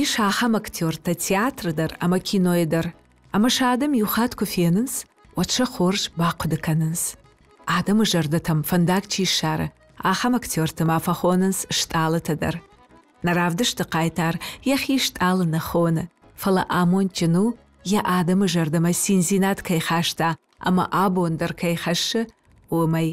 Ис ахӕм актертӕ театры дӕр ӕмӕ кинойы дӕр, ӕмӕ сӕ адӕм иу хатт куы фенынц, уӕд сӕ хорз бахъуыды кӕнынц. Адӕмы зӕрдӕтӕм фӕндаг чи ссары, ахӕм актерты ма фӕхонынц стъалытӕ дӕр. Нӕ равдысты хъайтар йӕхи стъалы нӕ хоны, фӕлӕ амондджын у, йӕ адӕмы зӕрдӕмӕ циндзинад кӕй хаста ӕмӕ абон дӕр кӕй хӕссы, уымӕй.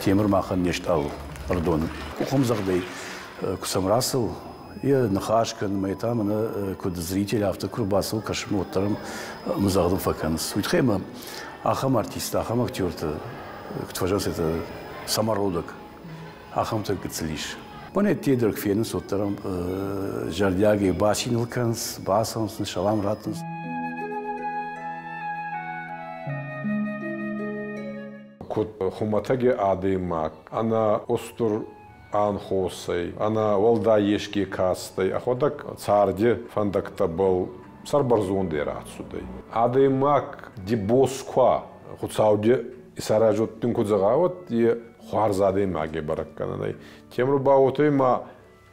Темыр махӕн не стъалы ӕрдон. Къухӕмдзӕгъдӕй куы сӕм рацӕуы, йӕ ныхас кӕнынмӕ та мӕнӕ куыд зритель, афтӕ куы рбацӕуы кӕсынмӕ, уӕддӕр ӕм ӕмдзӕгъдын фӕкӕнынц. Уый тыххӕй ӕмӕ ахӕм артисттӕ, ахӕм актерты, куыд фӕзӕгъынц, это самородок, ахӕмтӕ гыццыл ис. Мӕнӕ тедерг фенынц, уӕддӕр ӕм зӕрдиагӕй бациныл кӕнынц, бацӕуынц, салам раттынц. Куд хумӕтӕги адӕймаг ӕнӕ устур ӕнхосӕй, ӕнӕ уӕлдай еске кастӕй, ӕхуӕдӕг царди фӕндӕгтӕбӕл сӕрбӕрзондӕй рацудӕй. Адӕймаг ди боз куа, Хуцауди исаразуттин ку зӕгъа, уӕд е хуарз адӕймаги бӕрӕггӕнӕн ӕй. Темур ба уотӕ ма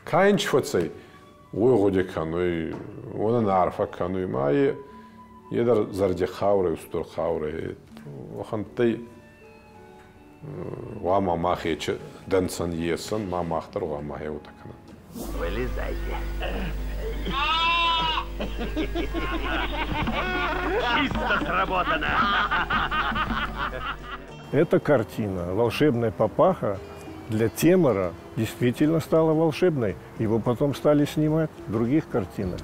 ка ин фӕцӕй, уой гъуди кӕнуй, уонӕн арфӕ кӕнуй, ма е, е дӕр зӕрди хъаурӕ, устур хъаурӕ. Уӕхӕнттӕй гъуама мах ечи дӕнцӕн есӕн, ма мах дӕр гъуама хеуотӕ кӕнӕн. Вылезайте. Чисто сработано. Эта картина «Волшебная папаха» для Темора действительно стала волшебной. Его потом стали снимать в других картинах.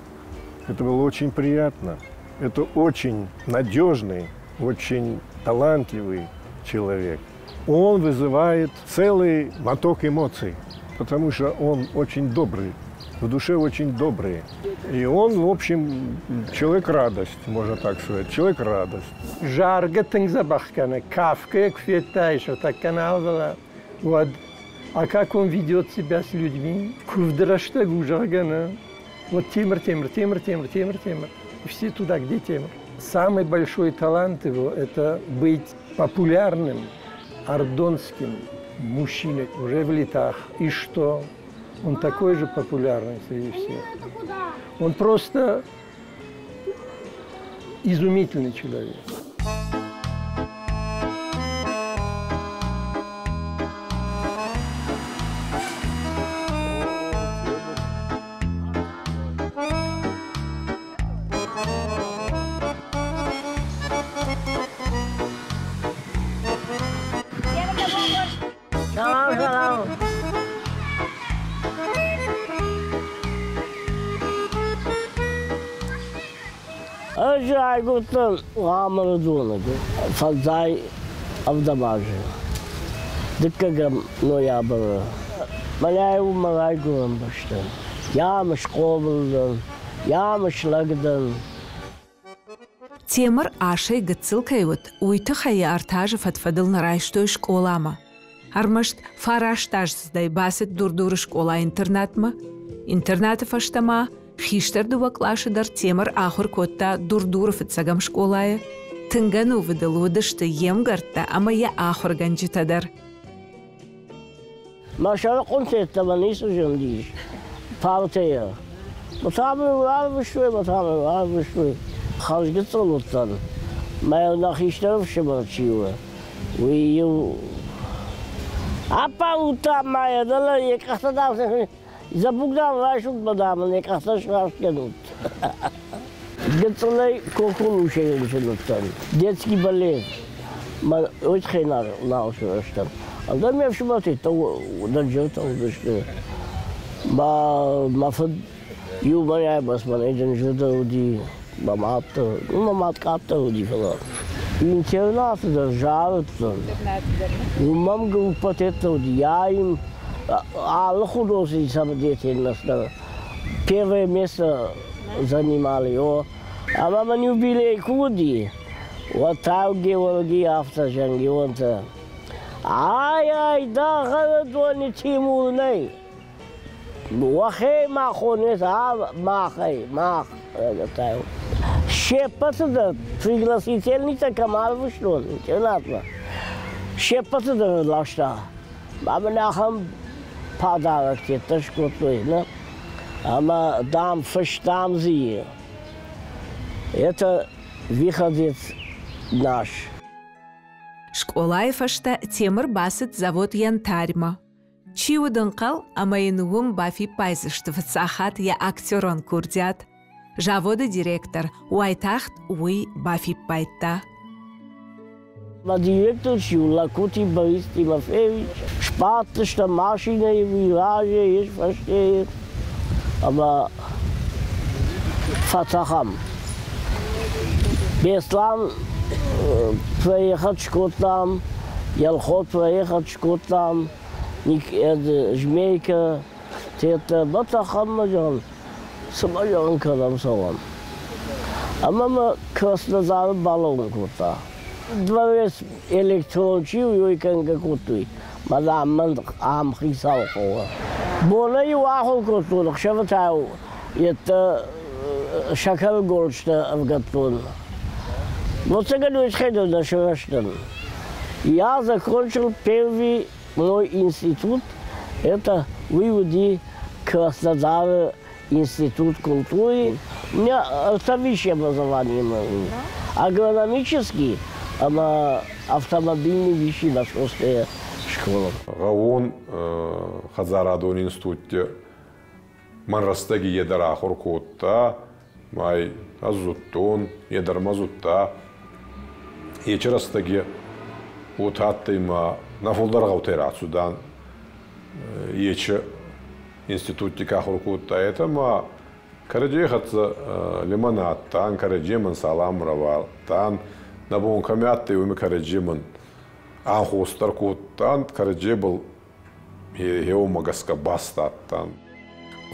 Это было очень приятно. Это очень надежный, очень талантливый человек. Он вызывает целый моток эмоций, потому что он очень добрый, в душе очень добрый. И он, в общем, человек-радость, можно так сказать, человек-радость. Заргӕ тынг дзӕбӕх кӕны, кафгӕ куы федтаис, тӕккӕ нал уӕд. А как он ведет себя с людьми? Куывды рӕстӕг у, зӕгъгӕ, нӕ. Вот Темыр, Темыр, Темыр, Темыр, Темыр, Темыр. И все туда, где Темыр. Самый большой талант его – это быть популярным ардонским мужчиной уже в летах. И что? Он такой же популярный среди всех. Он просто изумительный человек. Салам, салам. Ӕз райгуырдтӕн Ламары доны фӕндзай ӕвдӕм азы, дыккӕгӕм ноябры. Мӕнӕй у мӕ райгуырӕн бӕстӕ. Йӕм схъомыл дӕн, йӕм слӕг дӕн. Темыр асӕй гыццыл кӕй уыд, уый тыххӕй йӕ ӕртӕ азы фӕд-фӕдыл нӕ райстой скъоламӕ. Ӕрмӕст фарастаздзыдӕй бацыд Дур-Дуры скъола-интернатмӕ. Интернаты фӕстӕ ма хистӕр дыууӕ къласы дӕр Темыр ахуыр кодта Дур-Дуры фыццӕгӕм скъолайы. Тынг ӕнувыд ыл уыдысты йе мгӕрттӕ ӕмӕ йӕ ахуыргӕнджытӕ дӕр. Мӕ сӕрыхъуынтӕ ницы зындис партӕйӕ. Та мын рарвыстой, та мын рарвыстой. Хӕрзгыццыл уыдтӕн. Мӕ нӕ хистӕр ӕфсымӕр чи у, уый-иу аппарут та ма йӕ дӕлӕ йӕ къӕхтӕ дӕр Дзӕбуг, дам, райсут мӕ, дам, ын йӕ къӕхтӕ сраст кӕнут. Гыццылӕй коколушӕй рынчын уыдтӕн. Детский балет. Мӕ уый тыххӕй нал сырӕзтӕн. Ӕндӕр ме фсымӕртӕ дӕнджыртӕ уыдысты. Мӕ фыд иу мӕйӕ бӕрц мӕнӕй дынджырдӕр уыди, мӕ мад дӕр, ну, мӕ мад къаддӕр уыди, фӕлӕ интернаты дӕр зарыдтӕн. Уым мӕм группӕтӕ уыди. Я им алы художественный самодеятельность дӕр первое место занимали. О, ӕмӕ мын юбилей куы уыди, уӕд та Георгий афтӕ зӕнгионтӕ. Ай-ай, дӕгъӕлы Тимур нӕй. Уӕхе ма хонет, а махӕй, мах. Се ппӕты дӕр пригласительницӕ кӕм арвыстон интернатмӕ, се ппӕты дӕр ласта. Ма мын ахӕм подароктӕ скодтой, нӕ? Ӕмӕ, дам, фыстам дзы и. Это выходец наш. Скъолайы фӕстӕ Темыр бацыд завод Янтарь-мӕ. Чи уыд ӕнхъӕл, ӕмӕ йын уым бафиппайдзысты фыццаг хатт йӕ актерон курдиат. Заводы директор уайтагъд уый бафиппайдта. Мӕ директор чи у, Лакути Борис Тимофеевич, сбадтыстӕм машинӕйы, уый разӕй, ис фӕстейы, ӕмӕ фӕтӕхӕм. Беслан проехать скодтам, Елхот проехать скодтам, Змейкӕ, тетӕ, батӕхӕм зӕгъын, цыма зӕгъын кӕдӕм цӕуӕм. Ӕмӕ мӕ Краснодары балӕууын кодта. Дворец электрон чи у, уый кӕнгӕ кодтой. Мӕ мӕн ам хицау хъӕуы. Бонӕй-иу ахуыр кодтон, ӕхсӕвы та-иу йедтӕ сӕкӕры голджытӕ ӕвгӕдтон. Ӕвӕццӕгӕн уый тыххӕй дӕр нӕ сырӕзтӕн. Я закончил первый мой институт. Это уый уыди Краснодары институт культуры. У меня высшее образование агрономический ӕмӕ автомобильный высший Московская школа. Гъӕууон хӕдзарадон институтти мӕн рӕстӕги е дӕр ахур кодта, май ӕз зудтон, е дӕр мӕ зудта. Ечи рӕстӕги уотӕ адтӕй ма нӕ фулдӕр гъӕутӕй рацудан. Ечи институтти ка ахур кодта, етӕ ма кӕрӕдзей хӕццӕ лимӕн адтан, кӕрӕдземӕн салам равардтан. Нӕ бон кӕми адтӕй, уоми кӕрӕдземӕн ӕнхос дӕр кодтан, кӕрӕдзебӕл еумӕ гӕсгӕ бастадтан.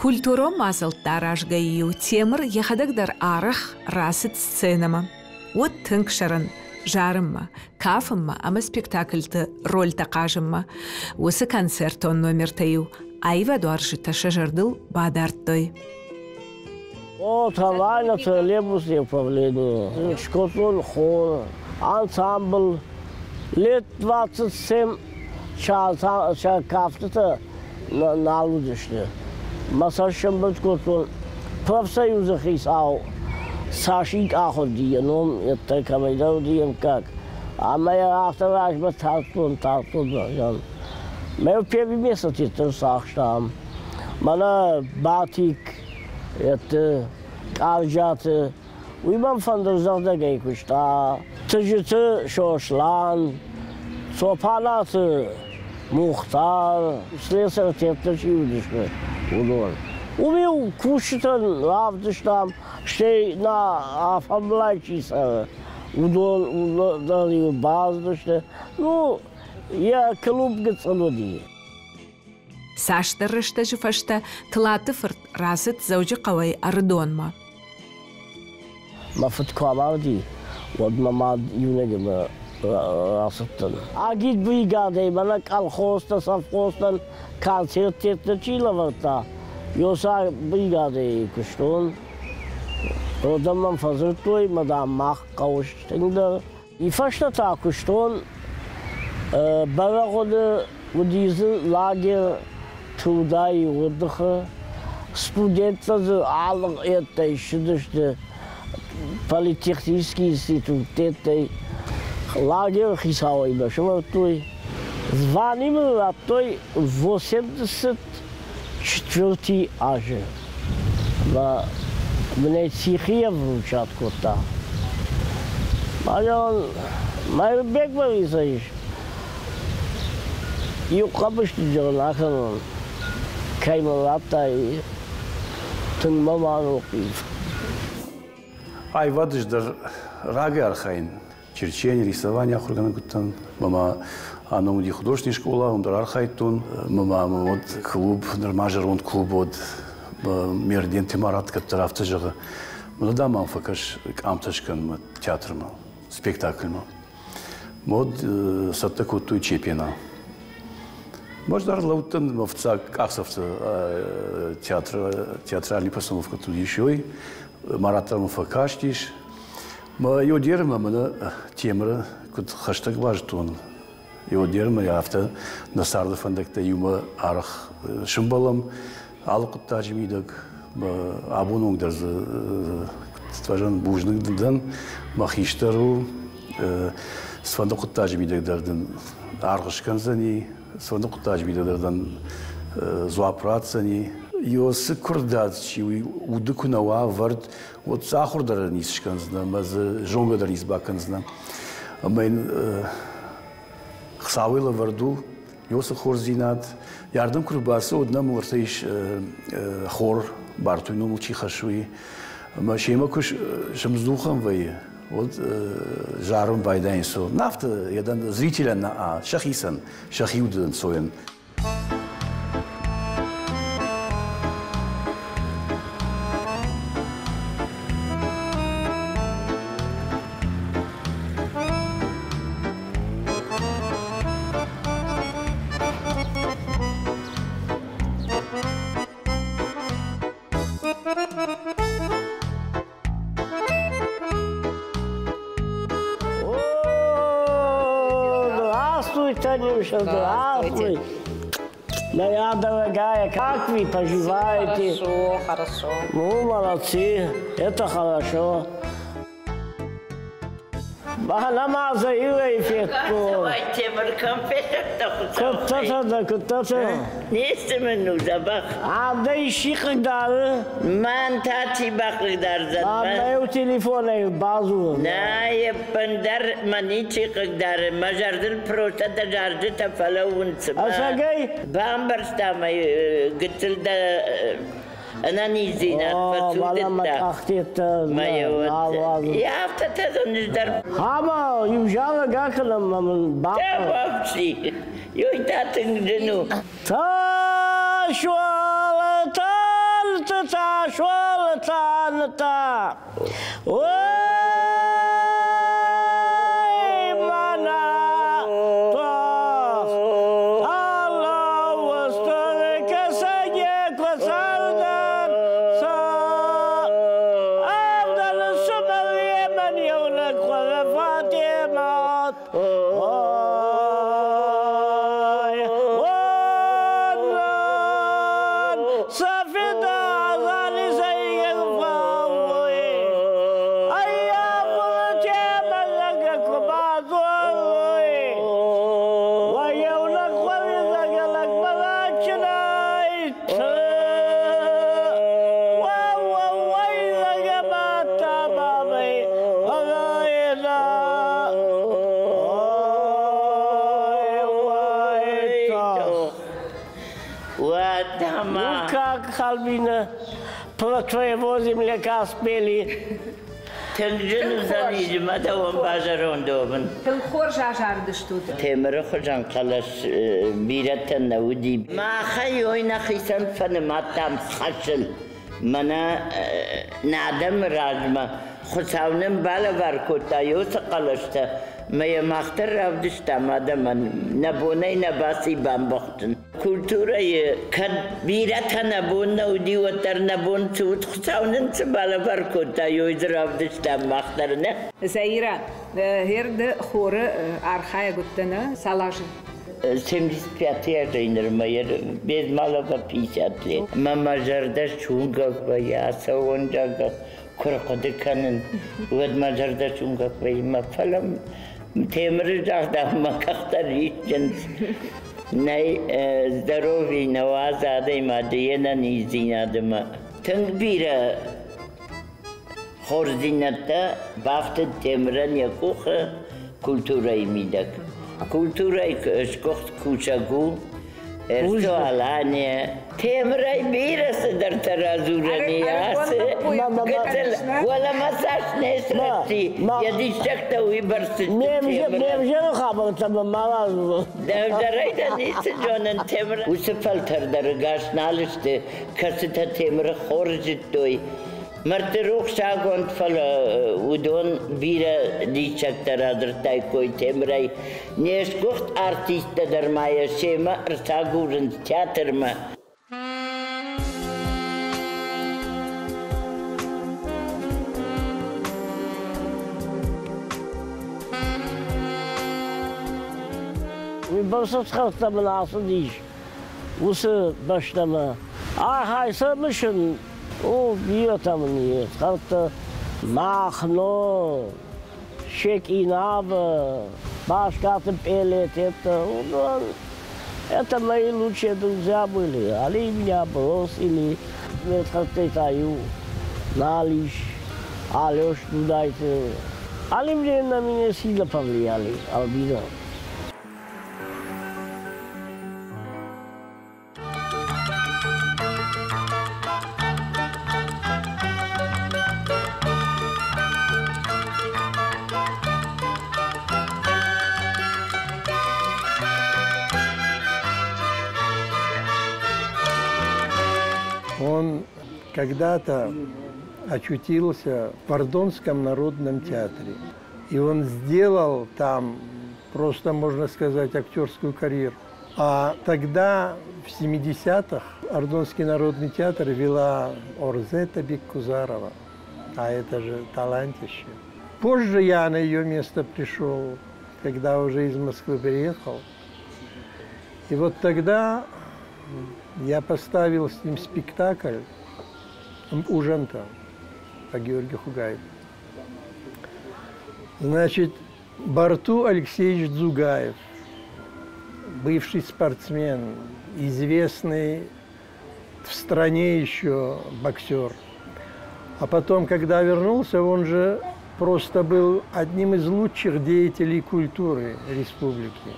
Культурон мадзӕлттӕ аразгӕйӕ-иу Темыр йӕхӕдӕг дӕр арӕх рацыд сценӕмӕ. Уыд тынг сӕрӕн зарынмӕ, кафынмӕ ӕмӕ спектакльты рольтӕ хъазынмӕ. Уыцы концертон номертӕ-иу аивадуарзджытӕ сӕ зӕрдыл бадардтой. О, Талайна троллейбусный управление, скодтон хор, ансамбль. Лет 27 сӕ кафтытӕ нал уыдысты. Мӕ сӕр сӕмбырд кодтон профсоюзы хицау Сашик ахуырди, йӕ ном йеддӕр кӕмӕйдӕр уыди йе мкаг. Ӕмӕ йӕ афтӕ размӕ тардтон, тардтон, зӕгъгӕ. Мӕ первый место тетдӕр цахстам. Мӕнӕ Батик, йедты, Къарджиаты, уый мӕм фӕндырдзӕгъдӕгӕй куыста. Тыджыты Сослан, Цопанаты Мухтар, слесартӕ чи уыдысты, уыдон. Уым-иу кусджытӕн равдыстам, стӕй нӕ афӕмблай чи цӕры, уыдон дӕр-иу бацыдысты. Ну, йӕ клуб гыццыл уыди. Цасдӕр рӕстӕджы фӕстӕ Тылаты фырт рацыд Дзӕуджыхъӕуӕй Ӕрыдонмӕ. Мӕ фыд куы амарди, уӕд мӕ мад иунӕгимӕ рацыдтӕн. Агитбригадӕй мӕнӕ колхозтӕ, совхозтӕн концерттӕ чи лӕвӕрдта, ёса бригадӕй куыстон. Уӕдӕм мӕм фӕдзырдтой, мӕ, дам, мах хъӕуы стынгдӕр. И фӕстӕ та куыстон Бӕрӕгъуыны, уыди дзы лагерь Трудайы отдыхы. Студенттӕ дзы алы ӕдтӕй ссыдысты политехнический институттӕй. Лагеры хицауӕй мӕ сӕвӕрдтой. Звани мын радтой 86 Четвертый азы. Ӕмӕ мын ӕй Цихийӕ вручат кодта. Мӕ Мӕирбег Борисович иу хъӕбысты зӕгъын акӕнон, кӕй мын радтай, тынг мӕ ма рохъив. Аивады дӕр рагӕй архайын. Черчение, рисование ахуыргӕнӕг уыдтӕн. Мӕ ном уыди художественный скъола, уым дӕр архайдтон. Мӕ уӕд клуб, нырма зӕронд клуб уыд. Мерденты Марат кӕддӕр афтӕ зӕгъы, мӕ дам мӕм фӕкӕс къамтӕ скӕнынмӕ театрмӕ, спектакльмӕ. Уӕд цӕттӕ кодтой Чепена. Ӕз дӕр лӕудтӕн мӕ фыццаг къахдзӕфты театральный постановкӕты уыдис ой. Марат дӕр мӕм фӕкастис. Мӕ Йодермӕ мӕнӕ Темыры куыд хӕстӕг базыдтон, Йодермӕ афтӕ нӕ царды фӕндӕгтӕ иумӕ арӕх сымбӕлӕм алы хъуыддаджы мидӕг. Абон онг дӕр дзы куыд бузныг дӕн, мӕ хистӕр у, цыфӕнды хъуыддаджы мидӕг дӕр дын аргъ скӕндзӕни, цыфӕнды хъуыддаджы мидӕг дӕр дын дзуапп ратдзӕни. Ё цы куырдадз чи уый уды куы нӕ уа ӕвӕрд, уӕд дзы ахуыр дӕр ницы скӕндзынӕ ӕмӕ дзы зонгӕ дӕр ницы бакӕндзынӕ. Ӕмӕ йын Хуыцауӕй лӕвӕрд у ёцы хорздзинад. Йардӕм куы рбацӕуӕд нӕм уӕртӕ ис хор, Бартуй номыл чи хӕссы, уый. Ӕмӕ семӕ куы сымдзухӕн вӕййы, уӕд зарын байдайынц. Афтӕ йӕ зрителӕн нӕ, сӕхицӕн, сӕхи уды ӕнцойӕн. Здравствуй, Танюша, здравствуй. Моя дорогая, как вы поживаете? Хорошо, хорошо. Ну, молодцы, это хорошо. Мӕнӕ Заирӕйы федтон. Куыдтӕ дӕ, куыдтӕ? Ницы мын у дзӕбӕх. Ам дӕ исчи хъыгдары? Мӕн та чи бахъыгдардзӕн? Ам дӕ телефонӕй бадзурын. Нӕ, ӕппындӕр мӕ ничи хъыгдары. Мӕ зӕрдыл просто дӕ зарджытӕ фӕлӕууынц. Ӕцӕгӕй? Бамбӕрста мӕ гыццыл дӕ ӕнӕниздзинад фӕцудыдта. Афтӕтӕ дӕр. Ӕмӕ иу зарӕг акӕнӕм ӕмӕ мын бахъӕуы. Ёй та тынг зын у. Ташуалаталта, ташуалаталта. Ой, мана, тох, Ну как, Альбина, про твоего земляка спели? Тынг зын уыдзӕни мӕ дӕуӕн базӕронд уӕвын. Тынг хорз азарыдыстут. Темыры хуызӕн хъӕлӕс бирӕтӕн нӕ уыди. Махӕй ой нӕхицӕн фӕнымадтам хӕсыл. Мӕнӕ нӕ адӕмы размӕ Хуыцау нын балӕвар кодта уыцы хъӕлӕстӕ, мӕ йӕ мах дӕр равдыстам адӕмӕн. Нӕ бонӕй нӕ баци бамбӕхсын. Культурӕйы кӕд бирӕтӕ нӕ бон нӕ уыди, уӕддӕр нӕ бон цы уыд, Хуыцау нын цы балӕвар кодта, уый дзы равдыстам мах дӕр нӕ. Заира, гъер ды хоры архайӕг уыдтӕ нӕ цал азы? 75 азӕй нырмӕ без малого 50 лет. Мӕ мӕ зӕрдӕ суынгӕг вӕййы, ацӕуон, зӕгъгӕ, куы рхъуыды кӕнын, уӕд мӕ зӕрдӕ суынгӕг вӕййы. Мӕ фӕлӕ Темыры загъдау мӕ къӕхтӕ рисджынц. Нӕй здоровье нӕ уадзы адӕймаджы йе нӕниздзинадмӕ. Тынг бирӕ хорздзинӕдтӕ бафтыд Темырӕн йӕ къухы культурӕйы мидӕг. Культурӕйы сгуыхт кусӕг у Эрцо Алания. Темырӕй бирӕ цыдӕртӕ радзурӕн и ацы гыццыл, уӕлӕмӕ цас не срӕзти, йӕ диссӕгтӕ уыйбӕрц сты Темырӕн. Ме взӕры хабӕрттӕ мӕ ма радзур. Дӕвдӕрӕй дӕ ницы зонын, Темыр. Уыцы фӕлтӕр дӕр ӕгас нал сты, кӕцытӕ Темыры хорз зыдтой. Мӕрдты рухсагонд, фӕлӕ уыдон бирӕ диссӕгтӕ радзырдтаиккой Темырӕй. Не сгуыхт артисттӕ дӕр ма йӕ семӕ ӕрцагурынц театрмӕ. Уый бӕрц ӕфхӕрдтӕ мын ацыдис уыцы бӕстӕмӕ. Ахай сӕ мысын, о, бирӕтӕ мын и ӕфхӕрдтӕ. Махно, Шекинава, Баскаты Пелет, это, уыдон, это мои лучшие друзья были. Они меня бросили. Ме фхӕрдтӕй та иу нал ис, Алеш Дудайты. Они мне на меня сильно повлияли, Альбина. Он когда-то очутился в Ардонском народном театре. И он сделал там, просто можно сказать, актерскую карьеру. А тогда, в 70-х, Ардонский народный театр вела Орзета Беккузарова. А это же талантище. Позже я на ее место пришел, когда уже из Москвы приехал. И вот тогда я поставил с ним спектакль «Ужанта» по Георгию Хугаеву. Значит, Барту Алексеевич Дзугаев, бывший спортсмен, известный в стране еще боксер. А потом, когда вернулся, он же просто был одним из лучших деятелей культуры республики.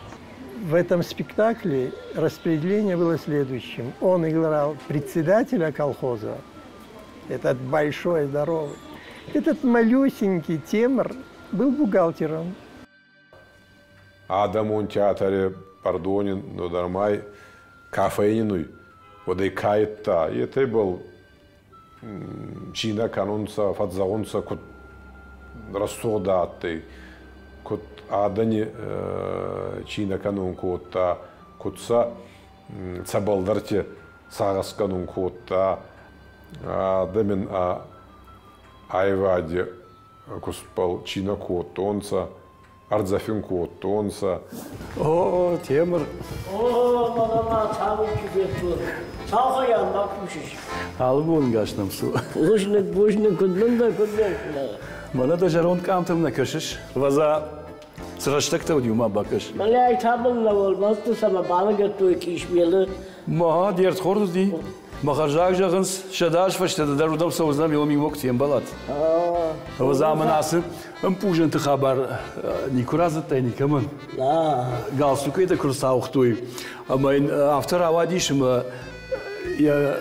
В этом спектакле распределение было следующим. Он играл председателя колхоза, этот большой, здоровый. Этот малюсенький Темр был бухгалтером. Адӕмон театри Ӕрдони нодармай ка фӕййинуй, уӕд ӕй ка йедта, етӕ ибӕл цийнӕ кӕнунцӕ, фӕззӕгъунцӕ, куд рӕсугъд адтӕй, куд адӕни цийнӕ кӕнун кодта, куд сӕ цӕбӕлдӕрти сагъӕс кӕнун кодта, адӕмӕн аййевади кустбӕл цийнӕ кодтонцӕ, ӕрдзӕфин кодтонцӕ. О, Темыр. О, мӕнӕ ма цӕуыл чи федтон. Цалхайӕн ма кусыс? Алы бон гас нӕм цу. Бузныг, бузныг, куыд мын дӕ, куыд дӕ. Мӕнӕ дӕ зӕронд къамтӕм нӕ кӕсыс? Ӕвӕдза, цы рӕстӕгтӕ уыди, уымӕ бакӕс. Мӕнӕ та мын нӕ уӕлмӕрдты цӕмӕ баныгӕдтой Къисмелы. Ма, де рдхорд уыди. Мӕ хӕрзаг зӕгъынц, 100 азы фӕстӕ дӕр уыдӕм цӕудзынӕн, иу мимок фембӕлат. Ӕвӕдза, мын ацы ӕмпъузӕнты хабар никуы радзырдтай никӕмӕн. Галстукӕй дӕ куы рцауыгътой, ӕмӕ йын афтӕ рауадис, ӕмӕ йӕ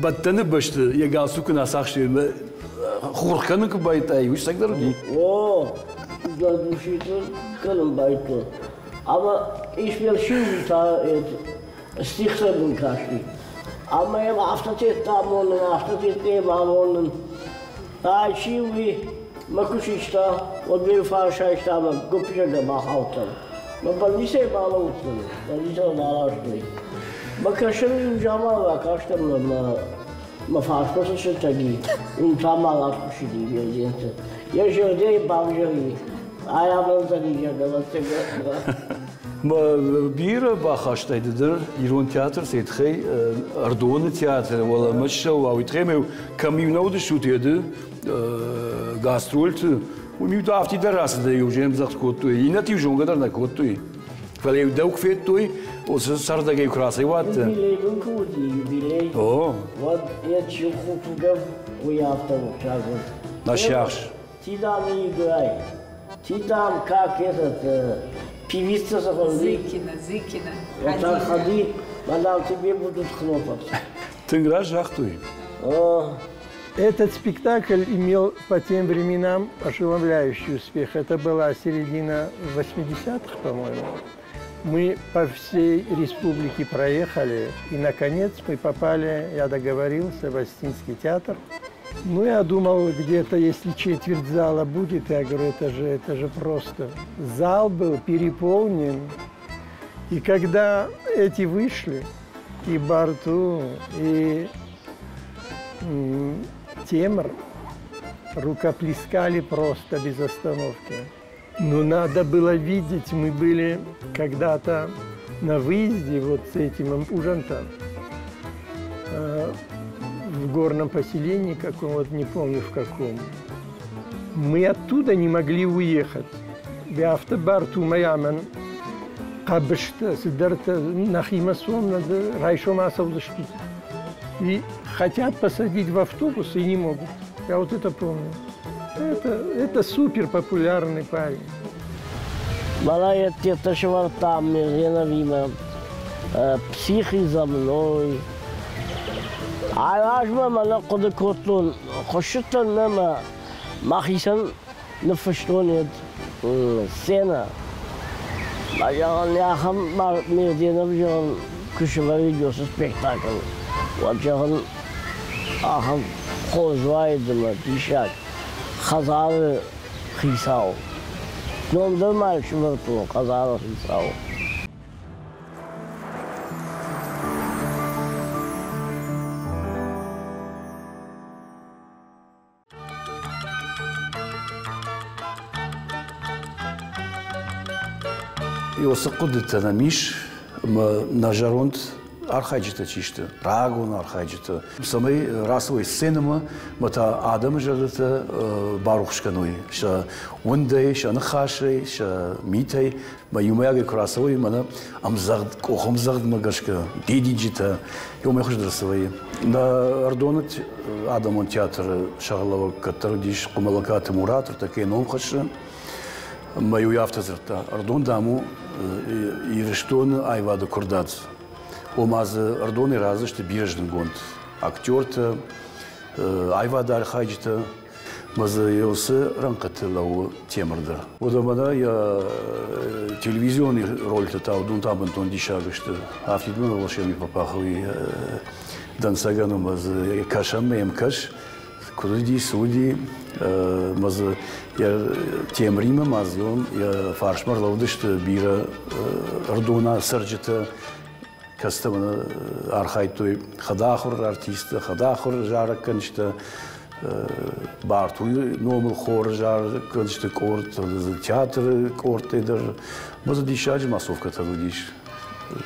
бӕттӕны бӕсты йӕ галстук ын ацахстой ӕмӕ хурх кӕнын куы байдыдтай, уый цӕгдӕр уыди? О, душиты кӕнын байдыдтон. Ӕмӕ Исмел Сиуи та стихтӕ мын касти. Ӕмӕ йӕм афтӕ тедта амонын, афтӕ тедта йӕм амонын. Ай чи уый, мӕ куы систа, уӕд ме фарс айста ӕмӕ гуыпп-зӕрдӕ бахаудтӕн. Мӕ больницӕйы балӕууыдтӕн, больницӕмӕ баластой. Мӕ кӕсын иу заман ракастӕн мӕ мӕ фарсмӕ цы сынтӕг и, уым та ма рахуыссыди президенты. Йӕ зӕрдӕйы бавзӕр и, ай амӕлдзӕни, зӕгъгӕ, Бирӕ бахастай ды дӕр ирон театр сетхӕй Ӕрдоны театр, уӕлӕмӕ ссӕуа, уый тыххӕй ме кӕм-иу нӕ уыдыстут еды гастрольты, уым-иу афтидӕр рацыдӕй иу ӕмдзӕгъд кодтой, иннӕты-иу зонгӕ дӕр нӕ кодтой. Фӕлӕ-иу дӕу куы федтой, уыцы цӕрдӕгӕй куы рацӕйуадтӕ. Юбилей мын куы уыди, юбилей, уӕд йӕ чи хупгӕ, уый афтӕ уыд. На сиахс. Ти дам играй, ти дам как этот, певица Зыкина, Зыкина. Вот так ходи, мадам, тебе будут хлопать. Тынг раст загътой. Этот спектакль имел по тем временам ошеломляющий успех. Это была середина 80-х, по-моему. Мы по всей республике проехали, и, наконец, мы попали, я договорился, в Остинский театр. Ну, я думал, где-то, если четверть зала будет, я говорю, это же просто. Зал был переполнен. И когда эти вышли, и Барту, и Темр, рукоплескали просто без остановки. Но надо было видеть, мы были когда-то на выезде вот с этим Ужантом, в горном поселении каком, вот не помню в каком. Мы оттуда не могли уехать. Барту Майаман قبشت سدرت нахима сон райшом асаудышки. И хотят посадить в автобус и не могут. Я вот это помню. Это супер популярный парень. Малая там, психи за мной. А я мала куды котлон, хошуттан нама махисан нфштонет сцена. Яхам мерденов жон кушевари видео спектакль. Вот жон ахам хозвайдма дишак хазары хисау. Номдер мальчик хазары хисау. Уыцы хъуыдытӕ нӕм ис, ӕмӕ нӕ зӕронд архайджытӕ чи сты, рагон архайджытӕ, цӕмӕй рацӕуой сценӕмӕ, ӕмӕ та адӕмы зӕрдӕтӕ барухс кӕной сӕ уындӕй, сӕ ныхасӕй, сӕ митӕй. Мӕ иумӕйагӕй куы рацӕуой, мӕнӕ ӕмдзӕгъд, къухӕмдзӕгъдмӕ гӕсгӕ, дидинджытӕ, иумӕ хуыздӕр цы вӕййы. Нӕ Ӕрдоны адӕмон театры сӕргълӕууӕг кӕддӕр уыдис Къуымӕллӕгаты Мурат, ӕртӕккӕ ном хӕссы. Мӕ иу афтӕ дзырдта, Ӕрдон, дам, у Ирыстоны аивады куырдадз. Ома дзы Ӕрдонӕй райдзысты бирӕ зындгонд актертӕ, аивады архайджытӕ. Мӕ дзы уыцы рӕнхъыты лӕууы Темыр дӕр. Уӕдӕ мӕнӕ йӕ телевизион рольтӕ та уыдон та бынтон диссаг сты. Афтид мын волшебный папаха уый дӕнцӕгӕн ӕмӕ дзы кӕсӕм ӕм кӕс, куыд уыди, цы уыди, ӕмӕ дзы йӕ Темыримӕ ма дзы йӕ фарсмӕ ӕрлӕууыдысты бирӕ ӕрдона цӕрджытӕ, кӕцытӕ архайдтой хӕдахуыр артисттӕ, хӕдахуыр зарӕггӕнджытӕ, Бартуйы номыл хоры зарӕггӕнджыты къорд, театры къордтӕй дӕр. Ӕмӕ дзы диссаджы массовкӕтӕ уыдис.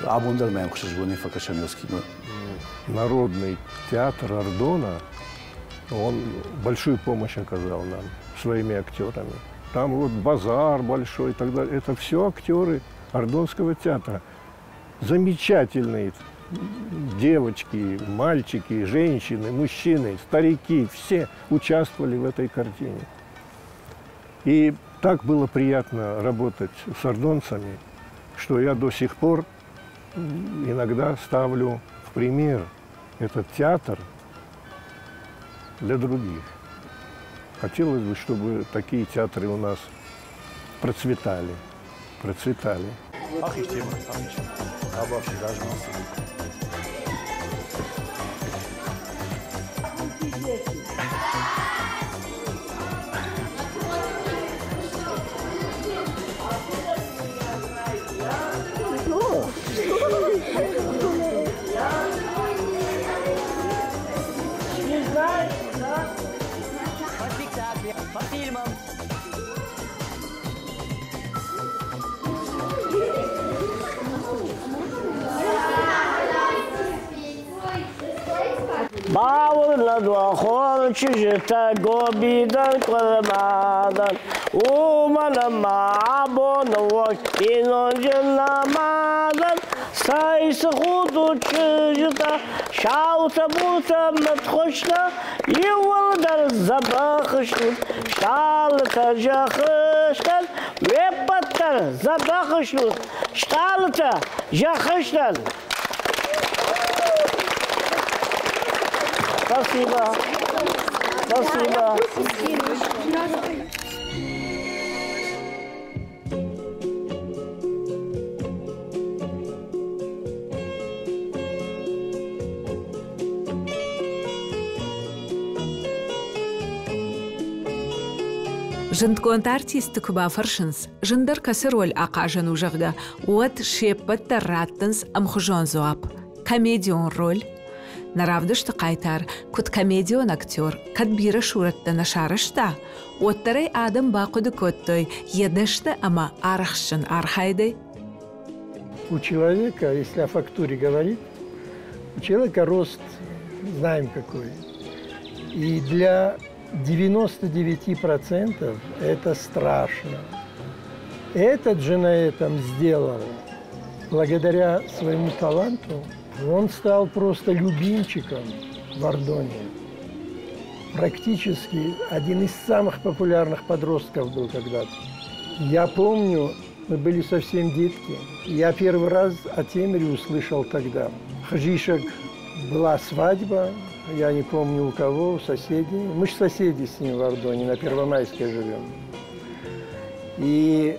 Абон дӕр мӕм ӕхсызгонӕй фӕкӕсӕм Ёскимӕ. Народный театр Ардона, он большую помощь оказал нам своими актерами. Там вот базар большой и так далее. Это все актеры Ардонского театра. Замечательные девочки, мальчики, женщины, мужчины, старики, все участвовали в этой картине. И так было приятно работать с ардонцами, что я до сих пор иногда ставлю в пример этот театр для других. Хотелось бы, чтобы такие театры у нас процветали, процветали. Ах, и тема, ах, и тема. Не знаешь, да? По спектаклям, по фильмам. Бауырнӕд уӕ хорз чызджытӕ, гобидӕн, къуырмадӕн, уымӕн ӕмӕ абоны онг бинонджын нӕмадӕн. Цӕй цы худут чызджытӕ, саутӕ-буртӕ, мыдхуызтӕ, иууылдӕр дзӕбӕх стут, стъалытӕ зӕххы стӕн, уе ппӕт дӕр дзӕбӕх стут, стъалытӕ зӕххы стӕн. Спасибо. Спасибо. Зындгонд артистты куы бафӕрсынц, зындӕр кӕцы роль ахъазӕн у, зӕгъгӕ, уӕд се ппӕт дӕр раттынц ӕмхуызон дзуапп – комедион роль. Нӕ равдысты хъайтар, куыд комедион актер, кӕд бирӕ сурӕттӕ нӕ сарӕзта, уӕддӕр ӕй адӕм бахъуыды кодтой йӕ дӕсны ӕмӕ арӕхстджын архайдӕй. У человека, если о фактуре говорить, у человека рост знаем какой. И для 99% это страшно. Этот же на этом сделал, благодаря своему таланту, он стал просто любимчиком в Ардоне. Практически один из самых популярных подростков был когда-то. Я помню, мы были совсем детки. Я первый раз о Темере услышал тогда. Хажишек была свадьба, я не помню у кого, у соседей. Мы же соседи с ним в Ардоне, на Первомайской живем. И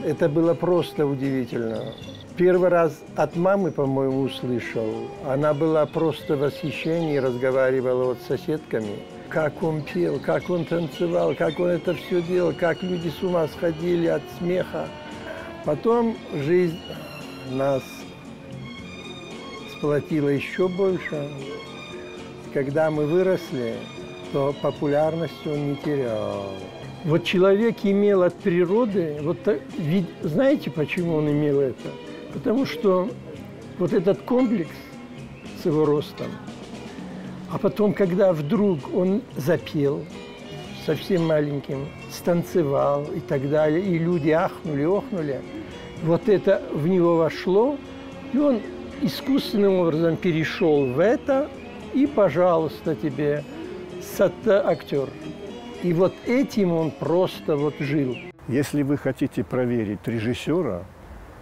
это было просто удивительно. Первый раз от мамы, по-моему, услышал. Она была просто в восхищении, разговаривала вот с соседками. Как он пел, как он танцевал, как он это все делал, как люди с ума сходили от смеха. Потом жизнь нас сплотила еще больше. Когда мы выросли, то популярность он не терял. Вот человек имел от природы, вот ведь знаете, почему он имел это? Потому что вот этот комплекс с его ростом, а потом, когда вдруг он запел совсем маленьким, станцевал и так далее, и люди ахнули, охнули, вот это в него вошло, и он искусственным образом перешел в это, и, пожалуйста, тебе, актер. И вот этим он просто вот жил. Если вы хотите проверить режиссера,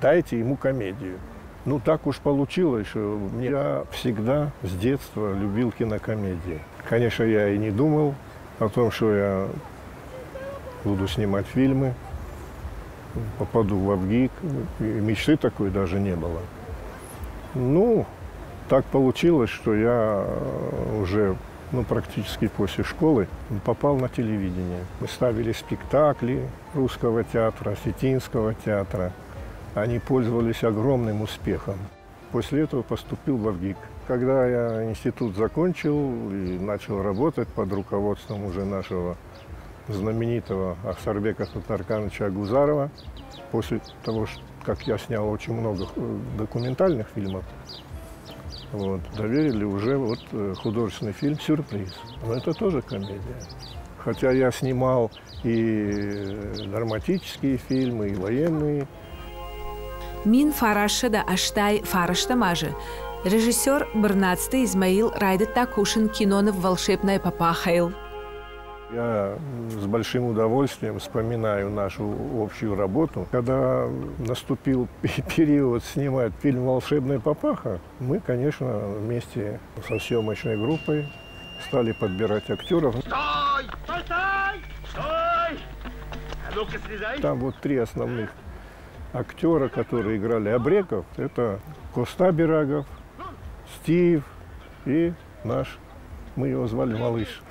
дайте ему комедию. Ну, так уж получилось, что я всегда с детства любил кинокомедии. Конечно, я и не думал о том, что я буду снимать фильмы, попаду в ВГИК. И мечты такой даже не было. Ну, так получилось, что я уже практически после школы попал на телевидение. Мы ставили спектакли русского театра, осетинского театра. Они пользовались огромным успехом. После этого поступил в ВГИК. Когда я институт закончил и начал работать под руководством уже нашего знаменитого Ахсарбека Татаркановича Агузарова, после того, как я снял очень много документальных фильмов, вот, доверили уже вот художественный фильм «Сюрприз». Но это тоже комедия. Хотя я снимал и драматические фильмы, и военные. 1989 азы режиссер Бырнацты Измаил райдыдта кусын киноныв «Волшебная папаха»-йыл. Я с большим удовольствием вспоминаю нашу общую работу. Когда наступил период снимать фильм «Волшебная папаха», мы, конечно, вместе со съемочной группой стали подбирать актеров. Стой! Стой! Стой! Стой! А ну-ка, слезай! Там вот три основных актера, которые играли абреков. Это Коста Бирагов, Стив и наш, мы его звали Малыш.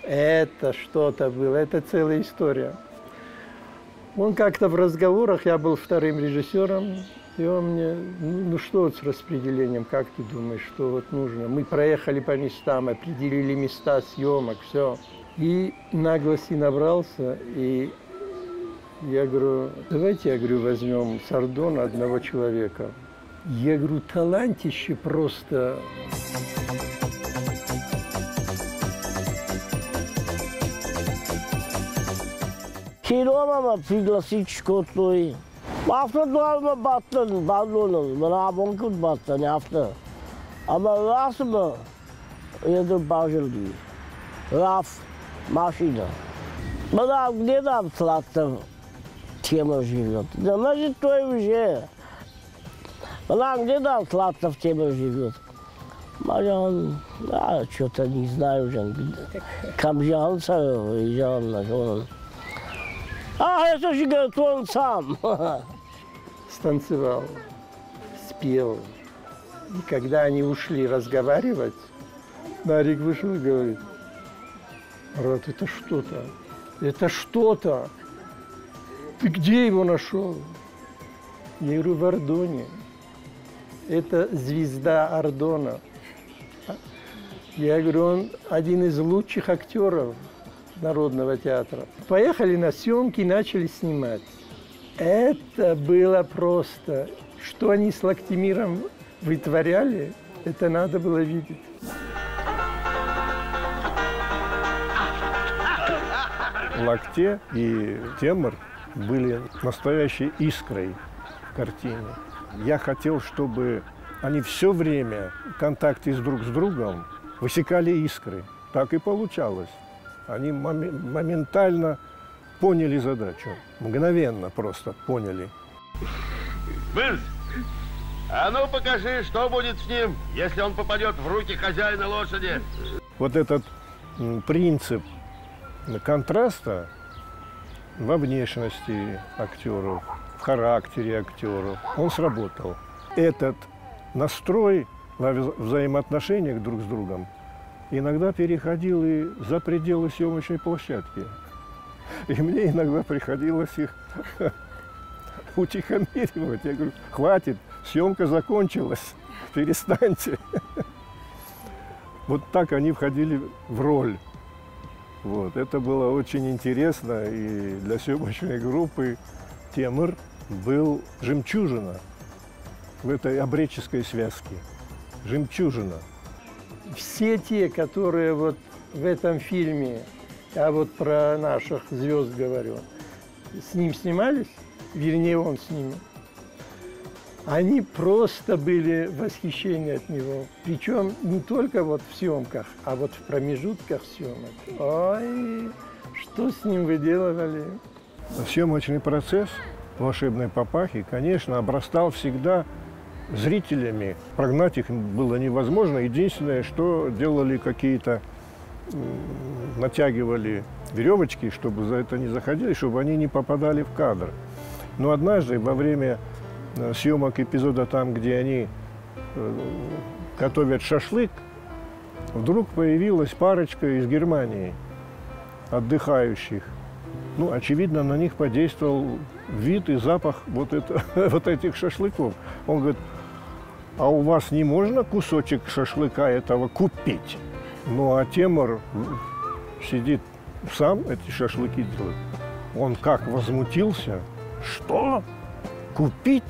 Это что-то было, это целая история. Он как-то в разговорах, я был вторым режиссером, и он мне, ну что вот с распределением, как ты думаешь, что вот нужно? Мы проехали по местам, определили места съемок, все. И наглости набрался, и я говорю, давайте, я говорю, возьмем Сардона одного человека. Я говорю, талантище просто. Киномӕ мӕ пригласить скодтой. Афтӕ дуармӕ бадтӕн бандоныл, мӕнӕ абон куыд бадтӕн, афтӕ. Ӕмӕ рацымӕ йӕ базылди. Раф, машинӕ. Мӕнӕ где там трактор тема живет? Да мы той уже. Она где там трактор тема живет? Мажан, а, что-то не знаю уже. Кам жан, А, это же, говорит, он сам. Станцевал, спел. И когда они ушли разговаривать, Нарик вышел и говорит: брат, это что-то, это что-то. Ты где его нашел? Я говорю, в Ардоне. Это звезда Ардона. Я говорю, он один из лучших актеров Народного театра. Поехали на съемки, начали снимать. Это было просто. Что они с Лактемиром вытворяли, это надо было видеть. Лакте и Темыр были настоящей искрой в картине. Я хотел, чтобы они все время в контакте с друг с другом высекали искры. Так и получалось. Они моментально поняли задачу. Мгновенно просто поняли. Бырс, а ну покажи, что будет с ним, если он попадет в руки хозяина лошади. Вот этот принцип контраста во внешности актеров, в характере актеров, он сработал. Этот настрой во взаимоотношениях друг с другом иногда переходил и за пределы съемочной площадки. И мне иногда приходилось их утихомиривать. Я говорю, хватит, съемка закончилась, перестаньте. Вот так они входили в роль. Вот. Это было очень интересно, и для съемочной группы Темыр был жемчужина в этой обреческой связке. Жемчужина. Все те, которые вот в этом фильме, я вот про наших звезд говорю, с ним снимались, вернее, он с ними, они просто были в восхищении от него. Причем не только вот в съемках, а вот в промежутках съемок. Ой, что с ним выделывали. Съемочный процесс «Волшебной папахи», конечно, обрастал всегда зрителями. Прогнать их было невозможно. Единственное, что делали какие-то, натягивали веревочки, чтобы за это не заходили, чтобы они не попадали в кадр. Но однажды во время съемок эпизода там, где они готовят шашлык, вдруг появилась парочка из Германии, отдыхающих. Ну, очевидно, на них подействовал вид и запах вот, вот этих шашлыков. Он говорит, а у вас не можно кусочек шашлыка этого купить? Ну, а Темыр сидит сам эти шашлыки делает. Он как возмутился, что? Купить?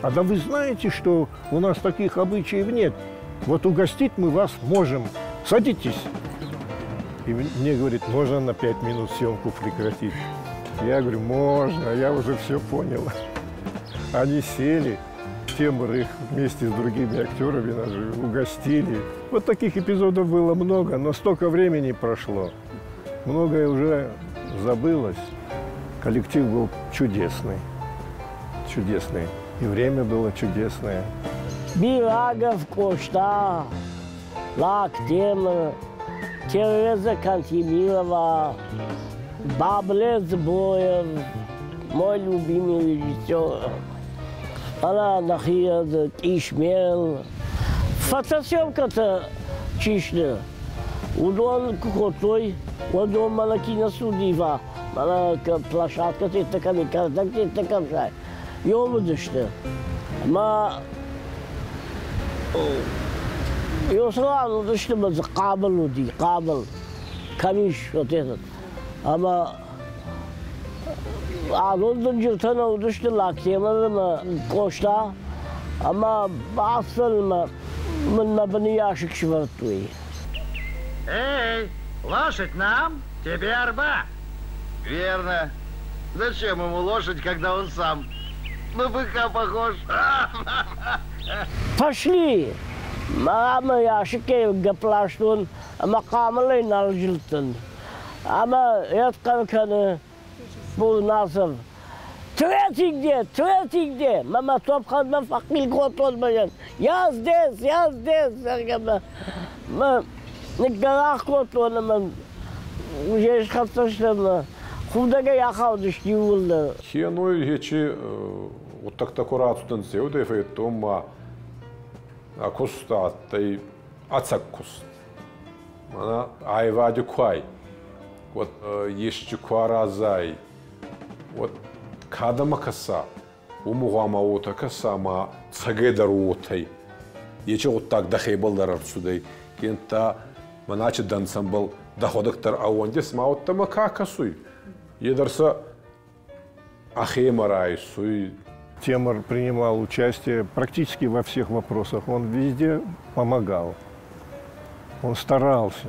А да вы знаете, что у нас таких обычаев нет. Вот угостить мы вас можем. Садитесь. И мне говорит, можно на 5 минут съемку прекратить? Я говорю, можно, я уже все понял. Они сели, Темыр их вместе с другими актерами даже угостили. Вот таких эпизодов было много, но столько времени прошло. Многое уже забылось. Коллектив был чудесный. Чудесный. И время было чудесное. Бирагов, Кошта, Лак, Темыр, Тереза Кантемирова, Бабле Збоев, мой любимый режиссер. Она нахиад Ишмел. Фотосъемка-то чишна. Уыдон куы кодтой, уӕд мӕнӕ киностудийы мӕнӕ площадка теттӕ кӕм и кӕрдӕг теттӕ кӕм зай. Йом уыдысты. Ӕмӕ Йосран уыдысты мӕ дзы хъамыл уыди, хъамыл. Кӕм ис вот этот. Ӕмӕ адон дынджыртӕ нӕ уыдысты Лактемыр ӕмӕ Къоста. Ӕмӕ бацӕнмӕ мын мӕ быны ящик сывӕрдтой. Эй, лошадь нам, тебе арба. Верно. Зачем ему лошадь, когда он сам на быка похож? Пошли! Ӕмӕ асыккӕй гӕпп ластон ӕмӕ хъамылӕй нал зылдтӕн. Ӕмӕ йӕ хъӕр кӕны Бурнасов. Третий где? Третий где? Мӕ мӕ топхӕдмӕ фӕхъил кодтон мӕнӕн. Я здесь, я здесь, зӕгъгӕ мӕ мӕ ныггӕрах кодтон ӕмӕ уже схӕццӕ стӕм. Худӕгӕй ахаудысты иууылдӕр. Хеной ечи гъуддӕгтӕ ку рацудӕнцӕ, еудӕй федтон ма куст адтӕй ӕцӕг куст. Мӕнӕ айвади ку ӕй, уӕд есчи ку аразай, уӕд кӕдӕмӕ кӕса, уымӕ гъуама уотӕ кӕса ӕма цӕгӕйдӕр уотӕй. Ечи гъуддаг дӕхебӕл дӕр ӕрцудӕй, кента мӕнӕ дӕнцӕнбӕл дӕхуӕдӕг дӕр ӕууӕндис, ма уӕдта ка кӕсуй? Е дӕр сӕ ӕхемӕ райсуй. Темыр принимал участие практически во всех вопросах. Он везде помогал. Он старался.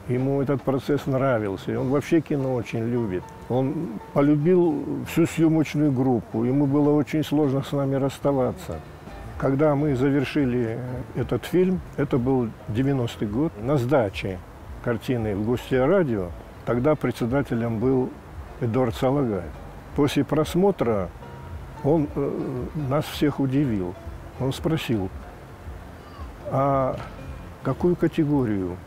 Ему этот процесс нравился. И он вообще кино очень любит. Он полюбил всю съемочную группу. Ему было очень сложно с нами расставаться. Когда мы завершили этот фильм, это был 90-й год, на сдаче картины в Гостиа радио, тогда председателем был Эдуард Салагаев. После просмотра он нас всех удивил. Он спросил, а какую категорию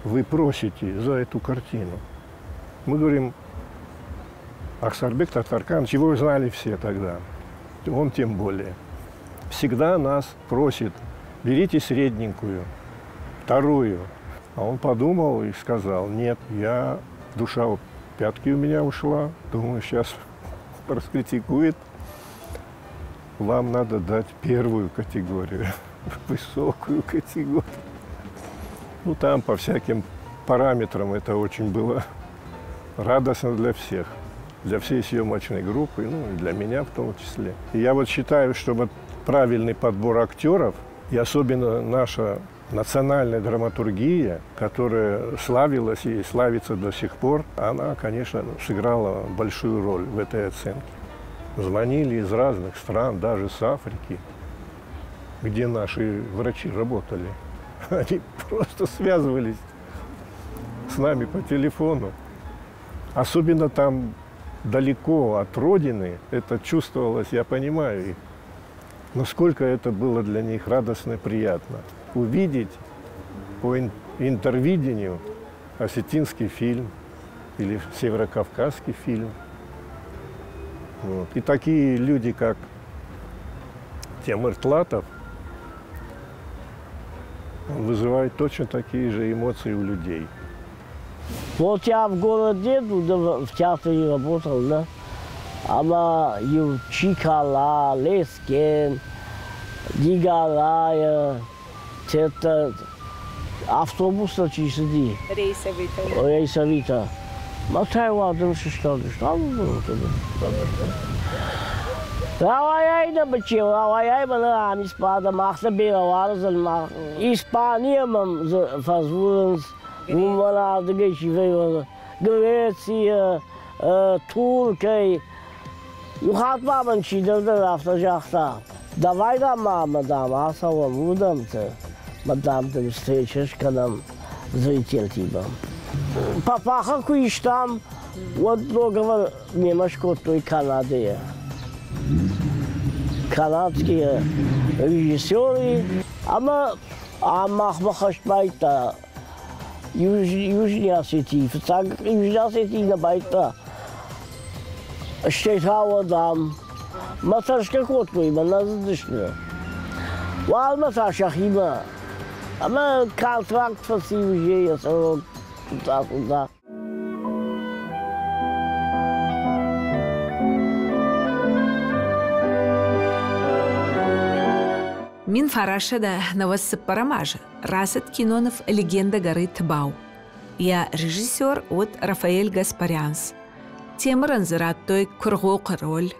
вы просите за эту картину? Мы говорим, Ахсарбек Татарканович, его знали все тогда, он тем более. Всегда нас просит, берите средненькую, вторую. А он подумал и сказал, нет, я, душа в пятки у меня ушла, думаю, сейчас раскритикует. Вам надо дать первую категорию, высокую категорию. Ну, там по всяким параметрам это очень было радостно для всех, для всей съемочной группы, ну, и для меня в том числе. И я вот считаю, что вот правильный подбор актеров, и особенно наша национальная драматургия, которая славилась и славится до сих пор, она, конечно, сыграла большую роль в этой оценке. Звонили из разных стран, даже с Африки, где наши врачи работали. Они просто связывались с нами по телефону. Особенно там далеко от родины, это чувствовалось, я понимаю их. Насколько это было для них радостно и приятно. Увидеть по интервидению осетинский фильм или северокавказский фильм. Вот. И такие люди, как Темыр Тлатов, он вызывает точно такие же эмоции у людей. Вот я в городе, в театре работал, да. Ӕмӕ иу Чикала, Лескен, Дигалая, это автобустӕ чи цыди. Рейсовитӕ. Рейсовитӕ. Мӕ та уадым сыстадысты. Рауайай да быче, рауайай мӕнӕ ам Испада, мах та бирӕ уарзын, мах Испанийӕ мӕм фӕдзурынц, уым мӕнӕ ардыгӕй чи вӕййы, Грецийӕ, Туркӕй. Иу хатт ма мын чидӕр дӕр афтӕ загъта, давай, дам, мамӕ, дам, ацӕуӕм уырдӕмты, мӕ, дам, дын встреча скӕнӕм зрительтимӕ. Папаха куы истам, уӕд договор мемӕ скодтой Канадӕйӕ. Канадские режиссеры ӕмӕ ам махмӕ хӕст байдта Южный Осетии. Фыццаг Южный Осетии нӕ байдта. Стӕй та уӕд ам мӕ тӕрсгӕ кодтой, мӕ нӕ зыдысты. Уалмӕ та сӕхимӕ. Ӕмӕ контракт фӕци уже йӕ сӕрыл туда. Мин фарасӕдӕ нӕуӕдз цыппӕрӕм азы рацыд киноныв «Легенда горы Тбау». Йӕ режиссер уыд Рафаэль Гаспарянс. Темырӕн дзы радтой Куыргъохъы роль.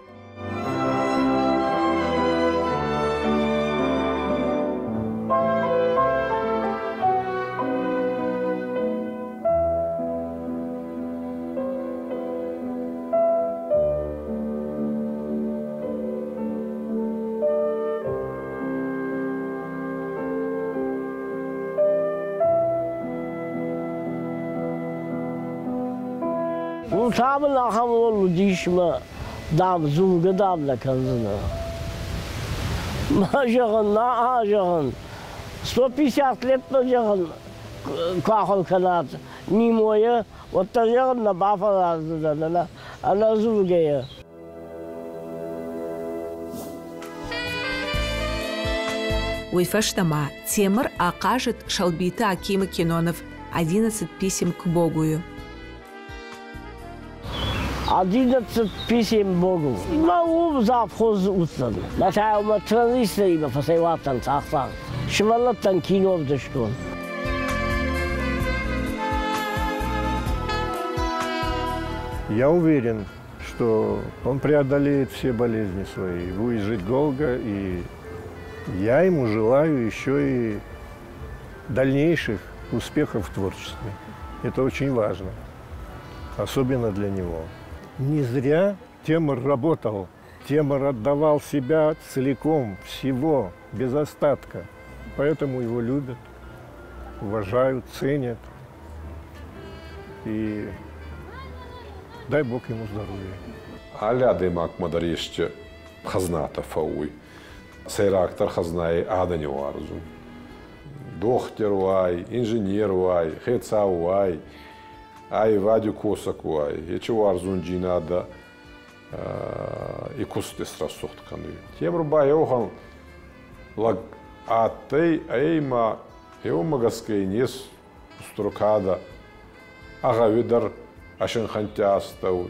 Уым та мын ахӕм роль уыдис мӕ, дам, дзургӕ, дам, нӕ кӕндзынӕ. Мӕ зӕгъын, нӕ, зӕгъын, 150 лет мӕ, зӕгъын, куы ахуыр кӕнат Нимойы, уӕддӕр, зӕгъын, нӕ бафӕраздзынӕн ӕнӕдзургӕйӕ. Уый фӕстӕ ма Темыр ахъазыд Шалбиты Акимы киноныв «Одиннадцать писем к Богу-йы». «Одиннадцать писем Богу». Мӕ уым завхоз уыдтӕн. Мӕ та мӕ транзисторимӕ фӕцӕйуадтӕн цъӕх-цъӕх. Сывӕллӕттӕн кино ӕвдыстон. Я уверен, что он преодолеет все болезни свои, будет жить долго, и я ему желаю еще и дальнейших успехов в творчестве. Это очень важно, особенно для него. Не зря Темыр работал, Темыр отдавал себя целиком, всего, без остатка. Поэтому его любят, уважают, ценят. И дай Бог ему здоровья. Алли адӕймагмӕ дӕр еске хӕзнатӕ фӕууй. Сӕйрагдӕр хӕзнайи адӕни уарзун. Дохтир уай, инженер уай, хецау уай, аййевади косӕг уай, ечи уарзундзийнадӕ и куст исрӕсугъд кӕнуй. Темур ба еухан лӕг адтӕй ӕма еумӕ гӕсгӕ ин ес устур кадӕ ӕ гъӕуи дӕр ӕ синхӕнтти астӕу,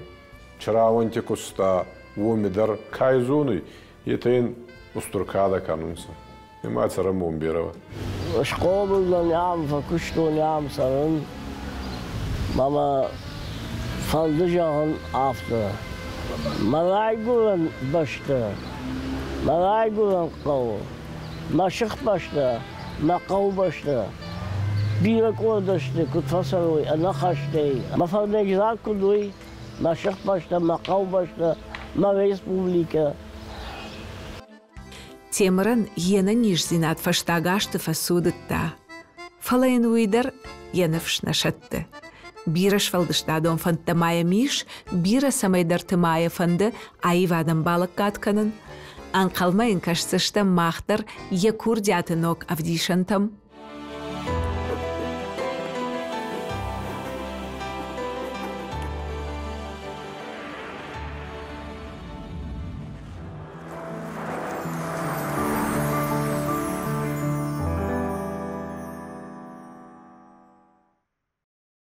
чирауӕнти куста, уоми дӕр ка зонуй, етӕ ин устур кадӕ кӕнунцӕ. Ӕма цӕрӕнбон берӕ. Схъомыл дӕн ам, фӕкуыстон ам, цӕрын. Мӕ фӕнды зӕгъын афтӕ. Мӕ райгуырӕн бӕстӕ, мӕ райгуырӕн хъӕу, мӕ сыхбӕстӕ, мӕ хъӕубӕстӕ бирӕ къорд сты, куыд фӕцӕрой ӕнӕхӕстӕй. Мӕ фӕрнӕгдзаг куыд уой, мӕ сыхбӕстӕ, мӕ хъӕубӕстӕ, мӕ республикӕ. Темырӕн йе нӕниздзинад фӕстаг азты фӕцудыдта, фӕлӕ йын уый дӕр йӕ ныфс нӕ сӕтты. Бирӕ сфӕлдыстадон фӕндтӕ ма йӕм ис, бирӕ цӕмӕйдӕрты ма йӕ фӕнды аивадӕн балӕггад кӕнын. Ӕнхъӕлмӕ йын кӕсдзыстӕм мах дӕр йӕ курдиаты ног ӕвдисӕнтӕм.